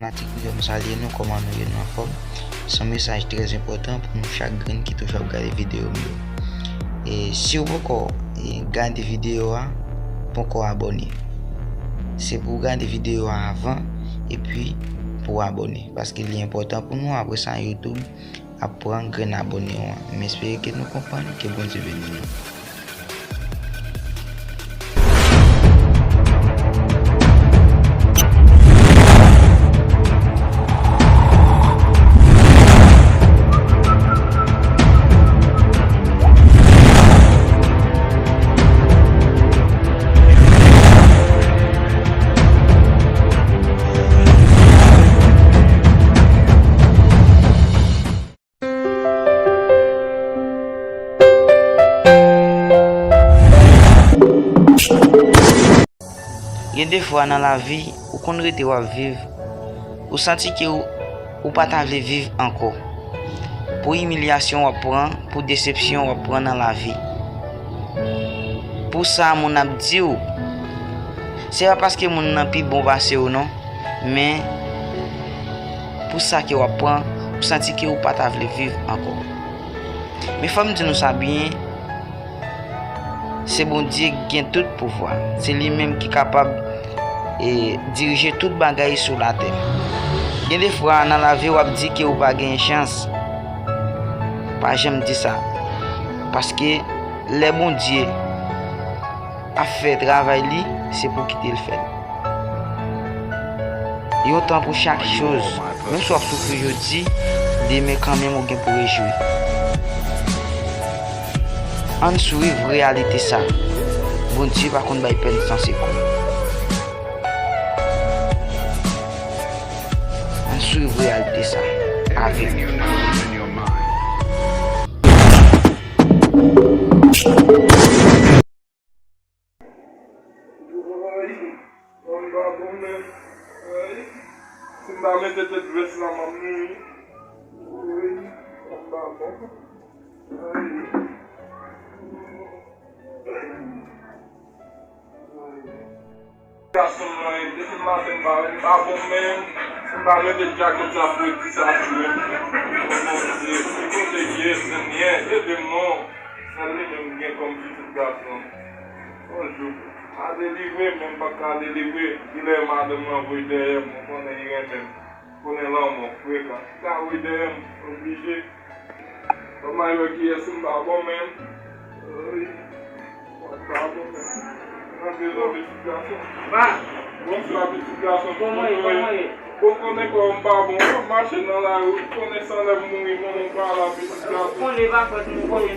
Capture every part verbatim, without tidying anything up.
Fanatik mwen yo, m salye nou, kòman nou ye, nou anfòm? Se yon mesaj trè enpòtan pou nou chak grenn ki toujou ap gade videyo m yo. E si w poko, e, gade videyo a, poko abòne. Se pou w gade videyo a avan, epi pou w abòne, paske li enpòtan pou nou. Apre sa, YouTube ap pran grenn abòne w an. M espere ke nou konprann, ke Bondye beni nou. Gen de fwa nan lavi, ou konn rete w ap viv, ou santi ke ou, ou pa ta vle viv ankò. Pou imilyasyon w ap pran, pou desepsyon w ap pran nan lavi. Pou sa moun ap di w, se pa paske moun nan pi bon pase w non, men pou sa ke w ap pran, ou santi ke ou pa ta vle viv ankò. Men fò m di nou sa byen, se Bondye ki gen tout pouvwa. Se li menm ki kapab, e, dirije tout bagay sou latè. Gen de fwa nan lavi w ap di ke ou pa gen chans. Pa janm di sa. Paske lè Bondye ap fè travay li, se pou kite l fè l. Yon tan pou chak choz. Menm si w ap soufri jodi, demen kanmenm ou gen pou rejwi. Ann swiv reyalite sa. Bondye pa konn bay pèn san sekou. Ann swiv reyalite sa avè m. Ay, m pa bon menm. Ay, si m pa mete tèt vès la, m ap mouri. Ay, m pa bon. Ay. Gason mwen, depi maten m pa, m pa bon menm. Si m pa mete djakèt sa fredi sa sou mwen. Bondye, ki kote l ye, Senyè, ede m non. Sèl li menm m gen kòm pitit gason. Yon jou, a delivre, men m p ap ka delivre. Kilè madanm mwen voye dèyè m, ou konnen li renmen m. Konnen lanmò frekan. Li ka voye dèyè m, oblije. Ban m al wè kiyès m pa bon menm. Wi. M pa bon menm. Nan dezòde pitit gason. Ba. Bonswa pitit gason. Kòman ye? Kòman ye? Bon, konnen kò m pa bon. W ap mache nan lari, w konnen san lè m mouri, manman m pa la, pitit gason. Konnen pa fèt, m konnen m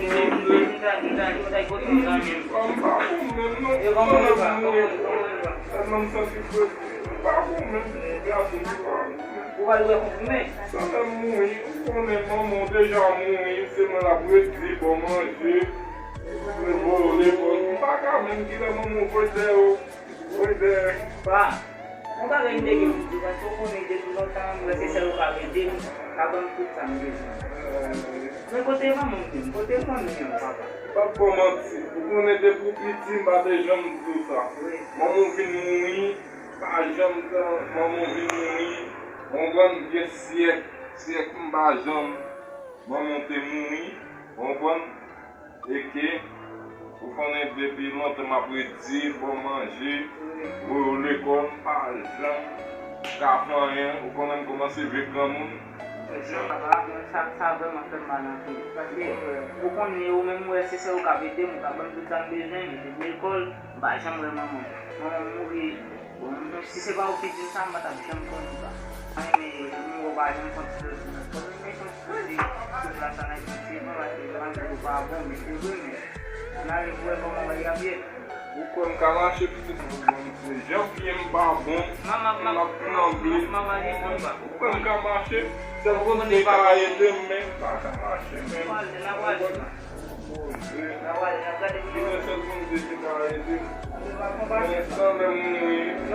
ta, m ta, m ta kote m zanmi m. Kò m pa bon menm non. E kòman l va? Kòman l va? Tèlman m santi fredi. M pa bon menm, pitit gason m pa bon menm. Ou pa dwe konfime. Sa fè m mouri, ou konnen manman w deja mouri, se mwen l ap redi, ba w manje, voye w lekòl. M pa ka menm, kilè manman w voye dèyè w, voye dèyè. Pa, yon bagay m te gen pou m di w, paske w konnen depi lontan, m wè se sèl ou k ap ede m, k ap ban m tout sa m bezwen. Men kote manman m menm, kote fanmi an, papa? M p ap ba w manti, ou konnen depi w piti, m pa te janm di w sa. Wi. Manman w vin mouri, pa janm tan manman w vin mouri, w konprann, gen syèk, syèk m pa janm manman w te mouri, w konprann, e ke ou konnen depi lontan m ap redi, ba w manje, voye w lekòl, m pa janm ka fè anyen, ou konnen m kòmanse viv granmoun. Sa, sa vrèman fè m mal anpil, paske ou konnen ou menm, ou wè se sèl ou k ap ede m, ou k ap ban m tout sa m bezwen, mete m lekòl, m pa janm wè manman m. Manman m mouri. Bon, si se pa ou ki di m sa, m pa t ap janm konnen sa. Mwen, men, moun yo pa janm konn ti dozi nan kò m, men konn ti dozi, tout la sa nan kite, mwen, se manje yo pa bon, men se vre, men ann ale pou wè kòman bagay ap ye. Ou kwè m ka mache, pitit mwen, bon, se jan pye m pa bon, m ap tranble. Ou kwè m ka mache, sèl Bondye ka ede m, men m pa ka mache, men. Bondye, genlè sèl Bondye ki ka ede m. Men san lè m mouri, m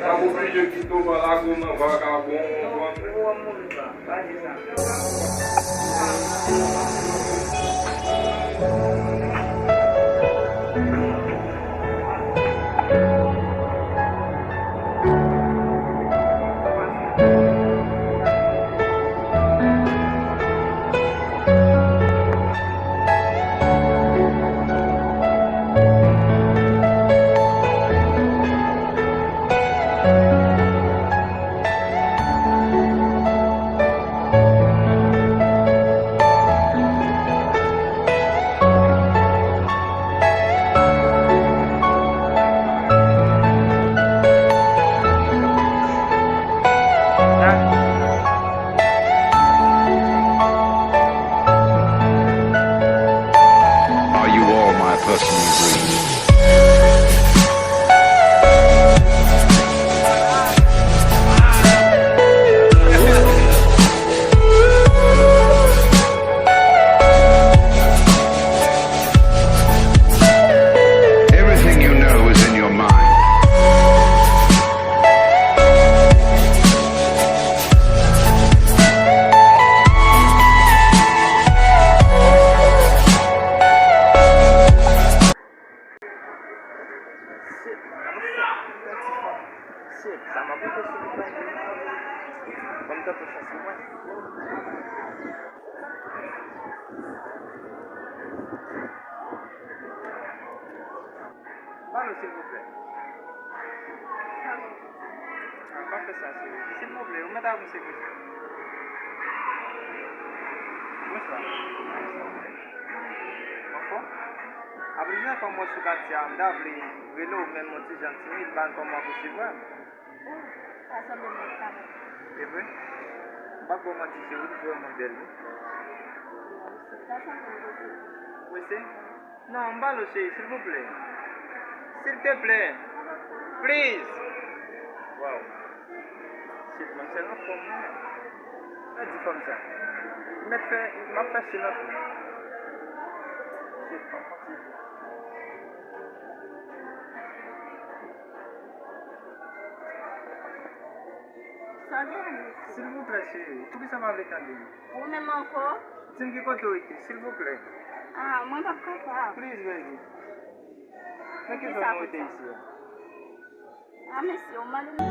ap oblije kite w pa lage w nan vakabon, w konprann? Ba nou, silvouplè. Ah, pa fè sa, cheri. Silvouplè, ou mèt avanse, mesye. Bonswa. Anfòm? Apre jan fè m wè sou katye a, m ta vle rele w, men m yon ti jan timid, pa konn kòman w ap resevwa m. Oh, sa sanble m ap travay. E vre? M p ap ba w manti, cheri, ou vrèman bèl, wi. Sa sanble m prese. Prese? Non, m pale w, cheri, silvouplè. Silteplè. Please. Wow. Shit, man, se nan fòm mwen. Mwen di fanm sa. M mèt fè, m ap fè shit nan tou. Shit, fanm fatige. Sa gen, silvouplè, cheri. Poukisa w pa vle tande m? Ou menm ankò? Di m ki kote w rete, silvouplè. Ah, mwen p ap kapab. Please, baby. Nan ki zòn ou rete isi a? Ah, mesye, ou mande m.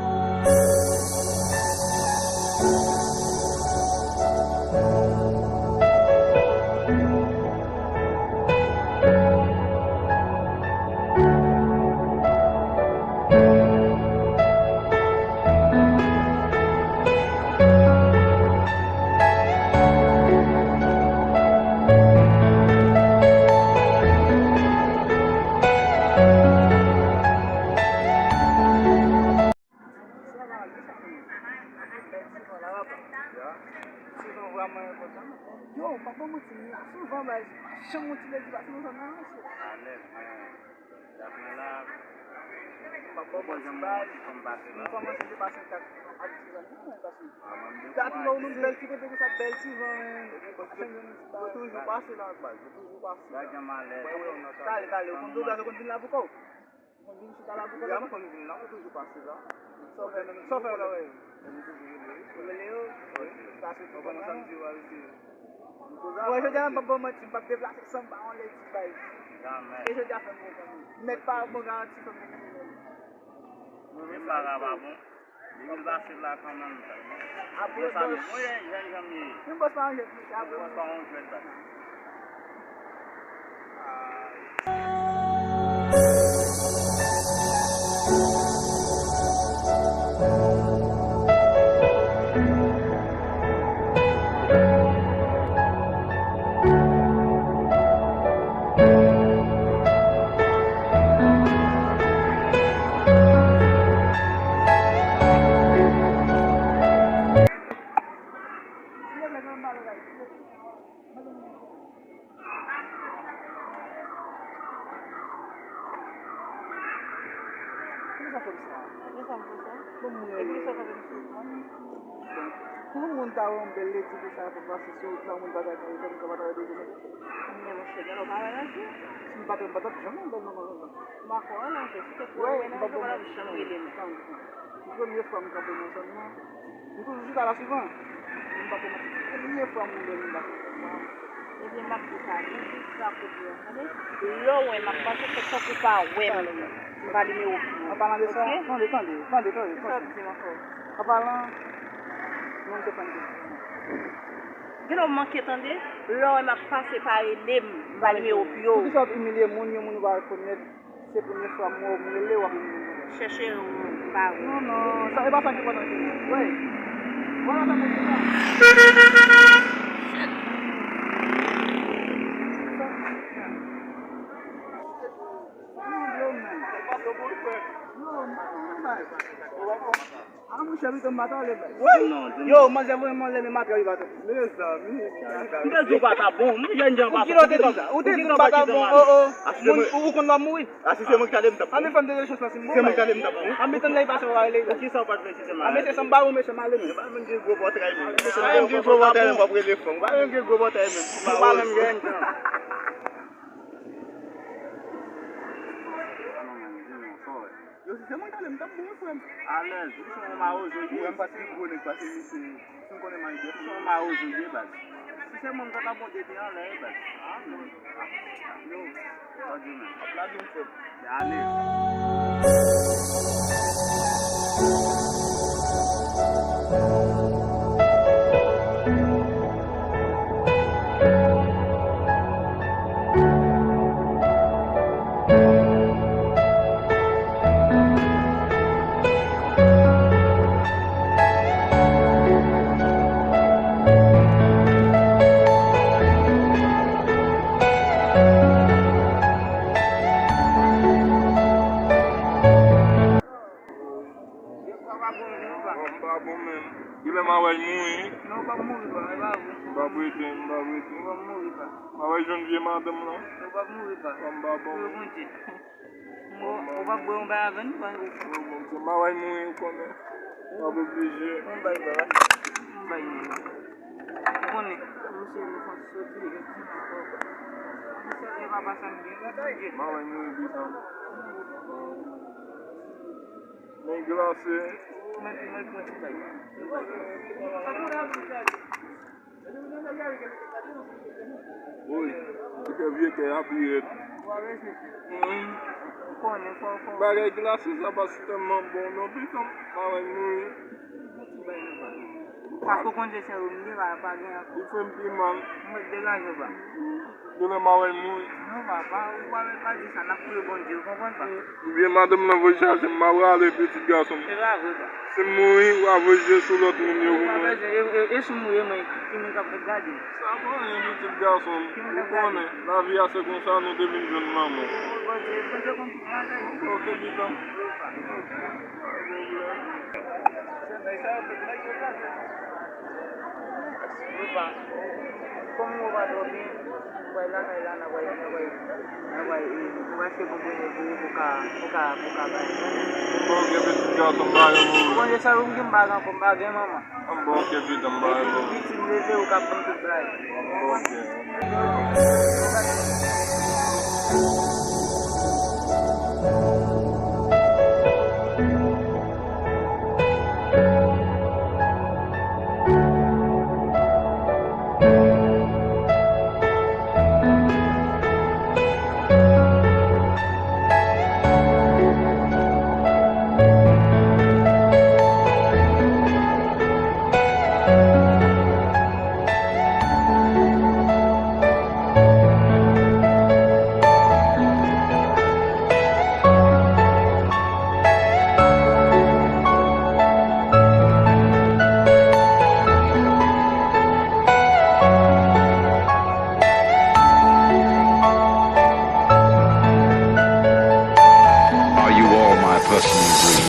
Yo, pa ban manti, m la souvan, baz. Pa janm yon ti ledi pase nan zòn nan, mesye. Alèz, men, dat mwen la, pa ban manti, baz. M kòmanse depase kat a dizuit an, wi, mwen, paske gade lè w menm bèl ti kote konsa, bèl ti van, men. Yo toujou pase la, baz. Yo toujou pase la. Talè, talè, ou konn dlo gaz, ou konn vin la pou kò w. Mwen vin chita la pou kò w. Ya, m konn vin la, m toujou pase la. Sa w fè menm? Sa w fè la, wè? Mwen toujou rele, wi. Ou rele yo? Wi. Sa se tou kòman sa m di w a, mesye. Bon, jodi a, m p ap ba w manti, m p ap deplase san m pa yon ledi, baz. Jamè. E jodi a fè m kontan. Nèg pa bon garanti fè m kontan. Men bagay pa bon. Depi l pase la kanmenm. Apre bòs. Mwen jèn, jèn jan m ye. Yon bòs pa yon jwèt, mesye, apre. Bòs pa yon jwèt, baz. Poukisa w fè m sa? Poukisa m fè sa? Bon, mwen. E poukisa w fè m sa? Pou yon moun ta wè yon bèl ledi konsa, fè pase sou wout la, yon moun pa ta gen, yon moun pa ta wè de je. Men monchè, gade w pa wè nan je. Si m pa t wè, m pa t ap janm wè bèl manman Lala. M pa kwè nan je, si te kwè wè nan je, w pa t ap janm rele m. Tann, tann. Se premye fwa m kanpe nan zòn nan. M toujou chita la souvan. M pa konn, se premye fwa m wè m la. Ebyen, m ap di sa, m di sa pou di w, tande? Lè w wè m ap pase, fè tankou w pa wè m. M pa nimewo pi yo. An palan de sa, tande, tande, tande, tande, tande. Kisa w ap di m ankò? An palan, non, se pa nimewo. Gen lè w manke tande, lè w wè m ap pase, pa rele m, m pa nimewo pi yo. Poukisa w ap imilye moun, yon moun ou pa rekonèt? Se premye fwa m wè w, m rele w ap. Chèche w, m pa wè w. Non, non, sa, e pa sa ki enpòtan ki. Wi. Vwala sa k enpòtan. Shit. Non, bro, man. Yo, m pa konn bagay. Ah, monchè, pito m pa t ale, baz. Wi. Yo, manzè voye m anlè, men matrè li pa t. Mezanmi. M te di w pa ta bon, m jèn jan pa. Pou kilè w te di sa? Ou te di m pa ta bon, o, o. Moun, ou, ou konn lè w mouri? A, si se mwen ki t ale, m t ap bon. A, men fò m te gen chans lan, si m bon. Se mwen ki t ale, m t ap bon. A, men tann lè li pase w ale. Poukisa w pa t vle kite m ale? A, men se sa m ba ou, mesye, m ale, men. M pa menm gen gwo bòtay, men. M pa menm gen gwo bòtay, men, w ap rele fanm. M pa menm gen gwo bòtay, men. M pa menm gen. Yo, si se mwen k ale, m t ap bon, wi, frè m. Alèz, ou se yon mawozo, wi, frè m, paske gwo nèg pase misye. Si m konnen m al de. Ou se yon mawozo, wi, baz. Si se mwen, m t ap bon depi anlè, wi, baz. Ah, non. Yo, sa w di menm? Ap lage m, frè m. Ale. Genlè Maway mouri. Non, ou p ap mouri, pa, e pa vre. M p ap rete, m p ap rete. Ou p ap mouri, pa. Maway jwenn vye madanm lan. Ou p ap mouri, pa. Kòm m pa bon. Priye Bondye. Ou, ou p ap bwè yon bagay avè nou, pa. Maway mouri, ou konnen. M ap oblije. Yon bagay, pa. Yon bagay, non. Ou konnen. Misye, nou fè soti, e ti nan kò. Misye, e papa sa m gen, Bondye. Maway mouri, bitan. Men glase. Mwen, mwen pran ti kay. Woy, li fè vye kè a pi rèd. Wi, ou konnen, fò, fò. Bagay glase sa pa tèlman bon non, pitan, maway mouri. Paske w konn se sè ou m ye, pa, pa gen ankò. Li fè m pi mal. Mwen degaje w, pa. Genlè maway mouri. Non, pa, pa, ou pa, pa di sa, n ap priye Bondye, ou konprann, pa? Oubyen madanm nan voye chache m, m a prale, pitit gason m. Se pa vre, pa. Si m mouri, w a voye je sou lòt moun yo pou mwen. E, e, e si m mouri, mwen, ki moun k ap gade m? Sa pa anyen, pitit gason m. Ou konnen, lavi a se konsa, nou te vin jwenn manman. Bondye, Bondye konn tout bagay. Ok, pitan. Yo pa. Kòm yo pa twò byen, nou pral lakay la, n a pral, n a pral, n a pral, e, nou pral achte konprimè pou ou, pou ka, pou ka, pou ka bay. Bon, gen pitit gason m pa gen pou ou. Bon, se sèl ou m gen, m pa gen ankò, m pa gen manman. Bon, ok, pitit, m pa gen pou ou. Depi m piti, m leve, ou ka ban m tout bagay. Bon, ok. Ou konprann?